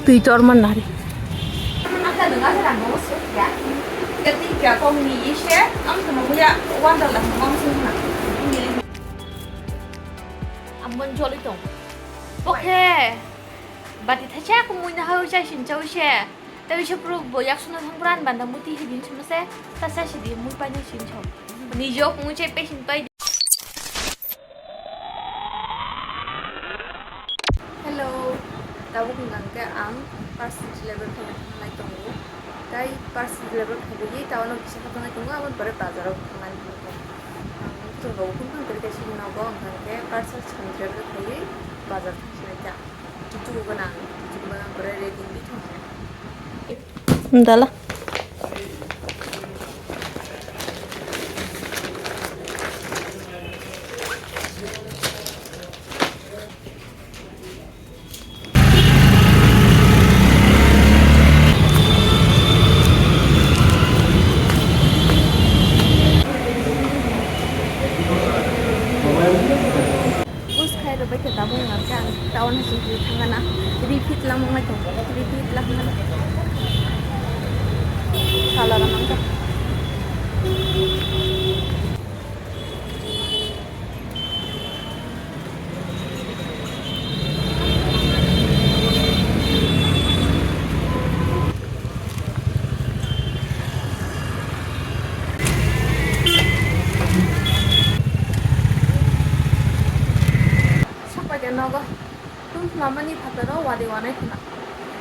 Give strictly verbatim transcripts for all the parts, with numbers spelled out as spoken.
Twi torman nari. Ang ta nung asa rang nung suk ya. Kati kya kong ni ise, ang sama buya one dollar nung ang sung na. Amon joli tong. Oke. Bati thacha ko mui na hau cha shin chau she. Tawi se pro bo yak suna thang pran banda muti hi din chuma se. Ta sa si di mui pa ni shin chau. Ni jok mui che pe shin pai. Hello, tabuk hwnkha khe ang first delivery khaina thangnai tongo. Tai first delivery khaigwi taono kisa khe thangnai tongo, aboni pore bazaro thangnai tongo. Ang chwng rok phone phone kwrwi khe sini nogo hwnkha khe first delivery khaiwi bazar thangsinai ta. Chuchuk gwnang, chuchuk gwnang pore ready wngwi thangsinai. Dala. Bus khai rwbai khe tabuk wngkha ang town hasing twi thangana. Repeat lamung nai tongo, repeat lamung nai. Sala rw nang kha. Sakpaikha nogo tun khnamani phataro wadi wanai khna.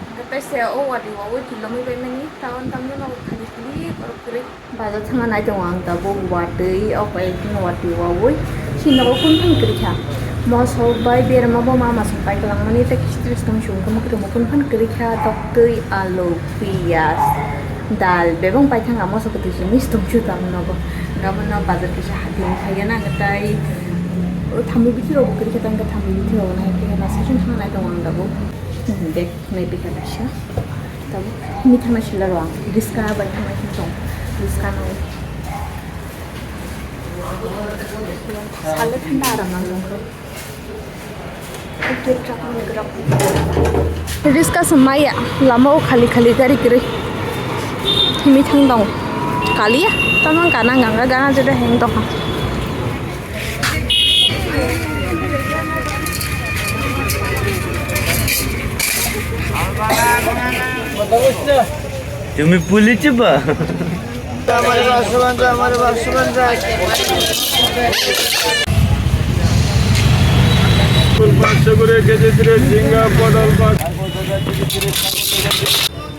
Hwnkhe tei se o wadi wawi kilomwi baimani town tamni nogo khani khani borok kwrwi. Bazar thangna nai tongo ang tabuk watwi, o koi ekdin watwi wawi. Chini nogo kun phan kwrwi kha. Mosok bai berma bo ma masuk pai kwlangmani tei kichir song song khe mwkhwtwng bo kun phan kwrwi kha, toktwi, alu, piyaj, dal, bebak pai thang ang mosok kwtwi simi sitong chu tang nogo. Gabon no bazar kisa hati wng kha ya na tai o thamwi bithi rok bo kwrwi kha tang khe thamwi bithi rok nai khe na session thang nai tongo ang tabuk. Bag nai pika kaisa. Tabuk ni thangna sila rong. Riska bai thangna sila rong. Riska no. Sale thanda aram nang rong. Riska se maya lama o khali khali gari kwrwi. Himi thang dong. Kaliya. Tamang kana ganga gana jeda heng dong. তুমি পুলিশ বা? আমার বাসমান যায়, আমার বাসমান যায়। ফুল পাঁচশো করে কেজি দিলে, ঝিঙ্গা, পটল পাঁচ।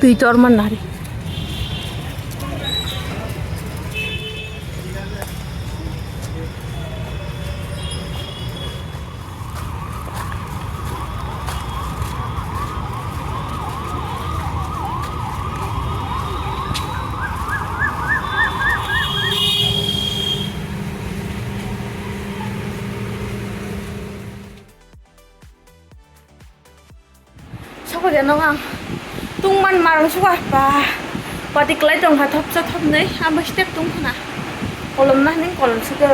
Twi torman nari. Sokol ya nong ang tungman marang suka ba. Pati klai tong kha thopsa thopnwi, abo step tung khna. Kolom na ning kolom sika.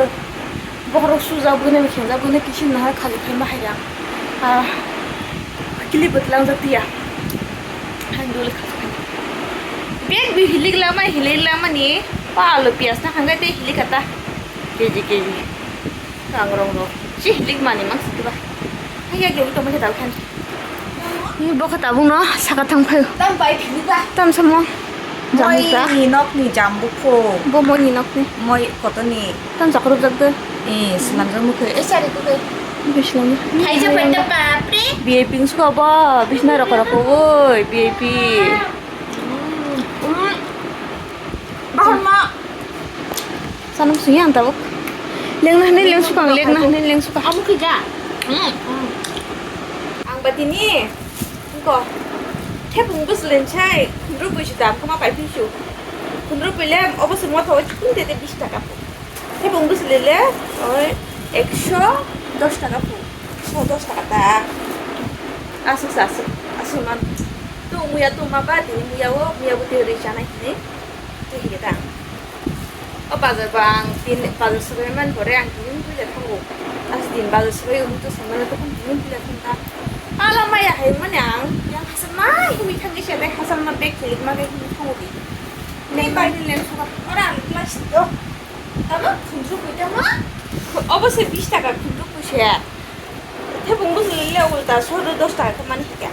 Bokrok sujak bwne, khenjak bwne, kisin na hai khali khaima hai ya. Ah, kili bwtlang jak tiya. Hai dul kha. Bag bi hilik lama, hilik lama ni. Pa alu piyas na khangga te hilik kata. Keji, keji. Ang rong rong. Si hilik mani mang siki ba. Hai ya, gyo to manya tau khan. Ni bokha tabung no saka thang phaio. Tam pai phini ba. Tam samo. Moi jamuk ta. Ni nok ni jambu pho. Bo moi ni nok ni. Moi koto ni. Tam jakrop jak de. Eh, slam jamuk khe. Eh, sari ko khe. Bislam. Hai je penta papri. V I P suka ba. Bisna rok rok oi, V I P. Hmm. Hmm. Bahar ma. Sanam sui ang tabuk. Lengna hwnwi lengsukha ang, lengna hwnwi lengsukha. Amo khe ja. Hmm. Ang ba tini. Ko. Thepung bwslen sai. Khundruk bwswi dam khe ma pai phisu. Khundruk bwsle obo se motha o chikung tete bis taka. Thepung bwsle le. Oi. Ekso dos taka pu. Ekso dos taka ta. Aswk sa aswk. Aswk man. Tu muya tu ma ba tini muya o muya bo twi rwi chanai hwnwi. Twi hike ta. O bazar ba ang tin bazar swbai man pore ang tin puja thango. As din bazar swbai um to samana to tin puja thang ta. Ala maya hai mani ang, yang hasal ma himi thangwi se bai hasal ma bag khe ma gai himi thango di. Nei bai ni lens suka ora ang plastic o. Tama khunju koi tama. Obo se bis taka khunju koi se. Thebung bwswk le ulta sodo dos taka khe mani hika.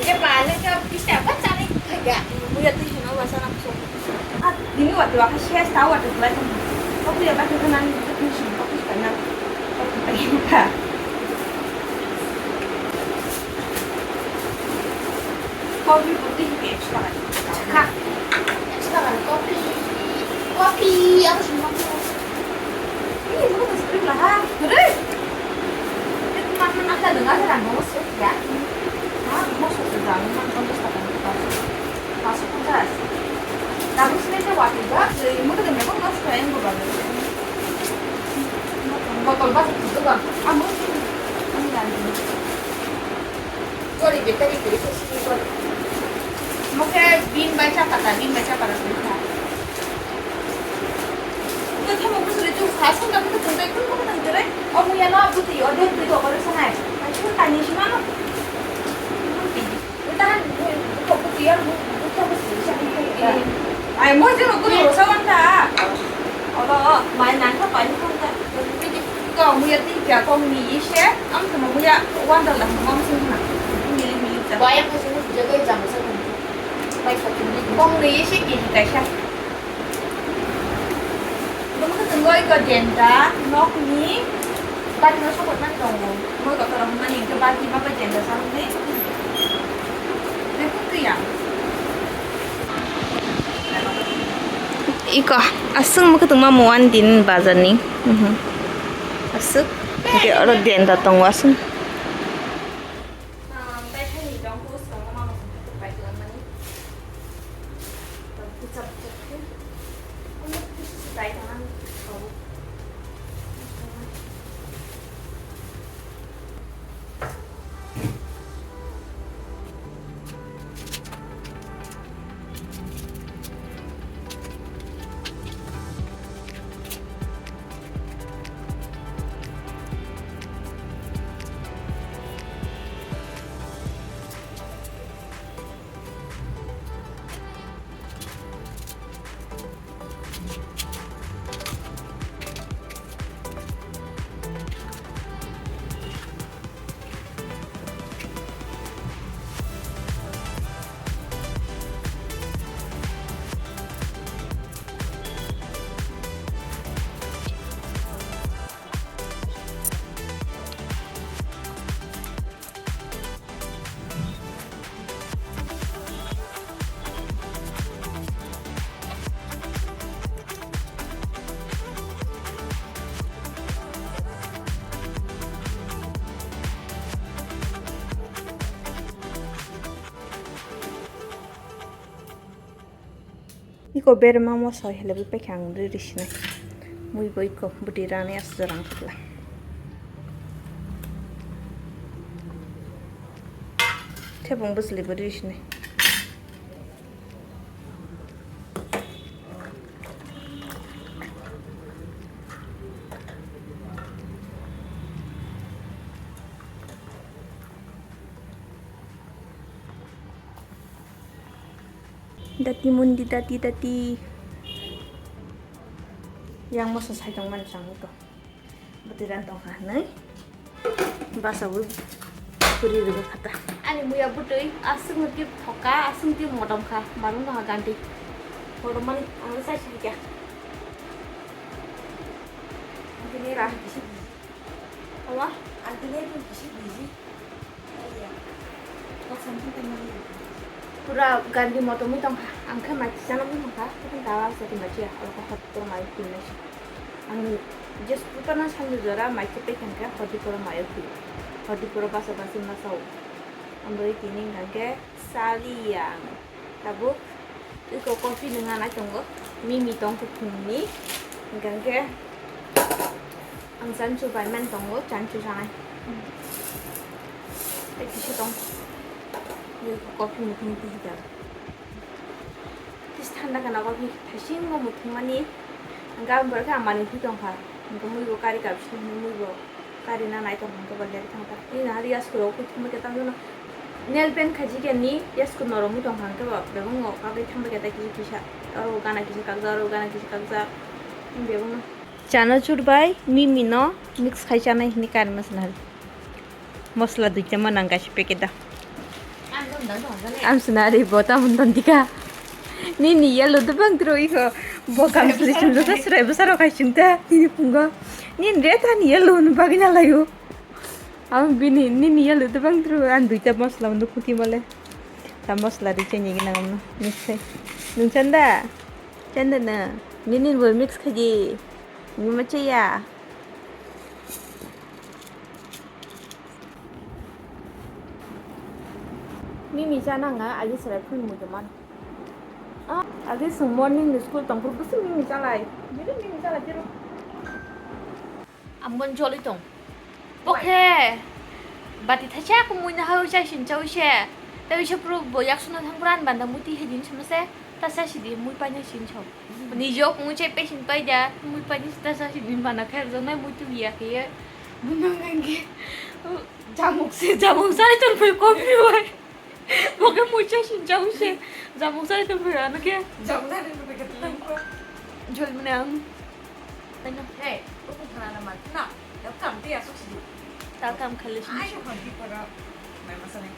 Ye ba le ka bis taka chani khaika. Muya twi hino ba sana so. Ah, dini wati wa kha ses ta wati wa. Oku ya ba khe nang ni sing oku ka nang. Oku ka. Coffee putih ke extra. Kha. Extra coffee. Coffee, aku semua. Ini bukan es krim lah, ha? Terus? Itu makan ada dengan ada mau masuk ya? Ha, mau masuk ke dalam, kan, kontras akan kita. Masuk kontras. Tapi sebenarnya waktu itu, jadi mau ke dalam, mau masuk ke yang gue. Botol bas itu kan. Ah, mau sih. Ini lagi. Sorry, battery kiri sesi ni sorry. Mo khe bin bai chapa ta, bin bai chapa ta sini kha. Khe thamo bwswk le chwng sa sung da bwtwi chwng tei kunu kunu tong tore. O muya no bwtwi o de bwtwi to kore sanai. Ai chwng tani si mano. Tahan ko bwtwi o bu bu ko bwtwi sa ni. Ai mo je no kunu sa wan ta. Olo mai nang kha pai ni kha ta. Ko muya tin kya ko ni ise. Am tamo muya wan da la mo sung na. Mili mili ta. Bai ko sung je ko jam sa ko. Bai ko ni. Ko ni ise ki kaisa. Bumung tengoi ko jenda nokni bati no sokot mani tongo. Moi ko torok mani ke bati ma ko jenda sa ni. Bekun kriya. Iko aswk mukhe tongma muan din bazar ni. Mhm. Aswk. Ke oro jenda tongo aswk. Iko berma moso helebwi paikha ang riri sinai. Mui bo iko bwtwi rani aswk rang khwla. Thebung bwsli bo riri sinai. Dati mundi dati dati. Yang moso sai tong mani chang to. Bwtwi ran tong kha hwnwi. Basa bo puri rwgwi kha ta. Ani muya bwtwi aswk no tip thoka, aswk tip motom kha. Barung tong kha ganti. Motom mani ang sai sai kya. Bini ra. Awa? Ang tini tong kisi biji. Iya. Kok samsung tong mani. Pura gandi motomwi tongkha. Ang khe mai kisa nangwi tongkha. Tei dawa sa tongma chiya. Abo khe hot tong mai tongma si. Ang just putana samjak jora mai khe tei khe hot di pura mai o phi. Hot di pura basa basa ma sao. Ang beri tini hingkha khe sali ya ang. Tabuk iko coffee nung anai tongo, mimi tong khe phungni, hingkha khe ang chanchu bai man tongo, chanchu sanai. Tei kisa tong, iko coffee muthungwi twi hika. Kisa thanda khana coffee thaisingo muthungmani, hingkha ang borok khe ang manwi thwi tongkha, hingkha muibo kari kapsini hwnwi muibo. Ari na nai tong hangke bo leri thang ta. Ni na ari yasku rok khe thumui khe tang jono. Nail paint khaji khe ni yasku norok mui tong hangke bo bebang o kabai thang bai khe ta kisa kisa. Aro gana kisa kakjak, aro gana kisa kakjak. Bebang no. Chana chur bai mimi no mix khai chanai hini kari masna hari. Mosla duita ma nang kaisa packet da. Ang sina ari bo ta mun ton tika. Nini yellow de bang tro iko. Bo kam sri chum lo ta srai bo saro khai chum ta. Nini pungo. Nini red ani yellow nu bagina layo. Ang bini nini yellow de bang tro ang duita mosla mun kuti mole. Ta mosla ri cheni gina ngamno. Mix khai. Nung chanda. Chanda na. Nini bo mix khaji. Ni ma cheya. Mimi cha nang a, agi serai phun mu jaman. Ah, agi sung morning ni school tong phuru bwswk mimi chalai. Bini mimi chalai tiro. Ang bon joli tong. Bokhe. Bati thacha ko mui na hau chai sin chau se. Tawi se phuru bo yak suna thang phuru an banda muti he din suma se. Ta sa si di mui pa nya sin chau. Ni jok mui chai pe sin pai da. Mui pa ni ta sa si din bana khair jong nai mui tu ya khe. Bunang nang khe. Jamuk se jamuk sai ton phai kopi wai. Bo khe muicha sincha use. Jamung sari tong phai ano khe. Jamung sari tong phai khe tong kho. Jol mane ang. Ano. Hey, buku phana na mat na. Dak kam ti asuk si. Ta kam khale si. Ai ko hodi poro. Mai masa nai.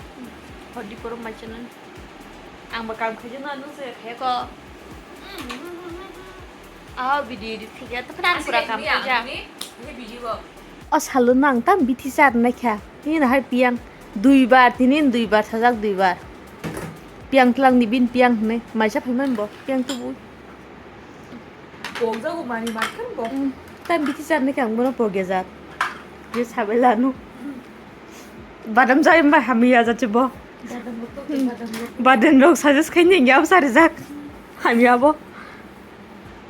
Hodi poro mai chana. Ang ba kam khajo na nung se khe ko. Ah, video edit khe ya to khana pura kam khaja. Ni video. O salo no ang tam bithi char nai kha. Tini no hai piyang duibar, tini duibar, sajak duibar. Piyang tlang ni bin piyang hwnwi maisa phaiman bo piyang tubu. Pokjago mani matkhan bo. Tam bithi char nai kha ang bono pokya jak. Je sabai lanu. Badam jai ba hamya jache bo. Badam rok suggest khai ni ya sari jak. Hamya bo.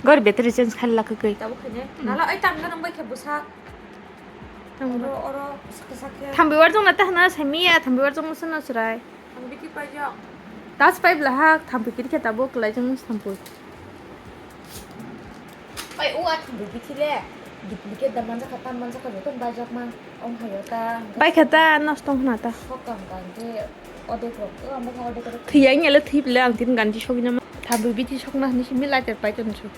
Gor battery change khai lakha kai. Tabo khai ne. Nala ai tam ganang bai khe bwsa. Oro, oro, sakhe, sakhe. Thambi warjong na tahna samiya, thambi warjong na sana chwrai. Thambi ki paijak. Tas pai bla ha, thambi kiri khe tabo kwlai jong thambi. Oi, o a thambi ki thile. Duplicate da manja kha, tam manja kha, joto bajak man. Om hayo ta. Bai kha ta, nosto hna ta. Sokam kan ke, odek rok, o amba kha odek rok. Thiyang ele thip le ang tin ganji sogina ma. Thambi bithi sokna hni simi lighter pai ton chu.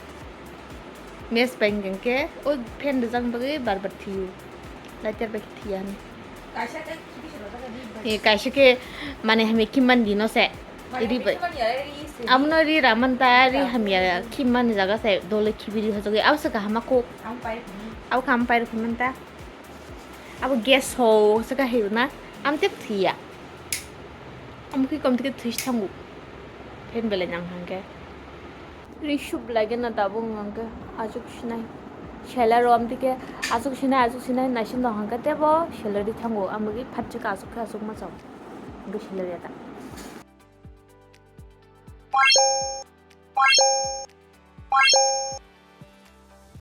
Mes bai hwnkhe o fan rijak bagwi bar bar thiyo. Lighter bai khe thiya hinwi. Kaisa khe khibi se rojak di bai. Eh, kaisa khe mane hamya khimman di no se. Mane ri bai. Khimman ya, ri se. Amono ri raman ta ri hamya khimman jaga se dole khibi ri hojagwi. Abo se kaham kho. Ang pai rwkha. Abo kaham pai rwkha man ta. Abo gas ho se ka hiyo na. Am tek thiya. Am khi kom tek this thangu. Fan belai nang hangke. Ri sub lagi na tabuk hwnkhe aswk sinai. Salary o amtwi khe aswk sinai, aswk sinai naising tong hwnkhe tebo salary thango. Amtwi phatchwk aswk khe aswk ma chao. Hwnkhe salary ya ta.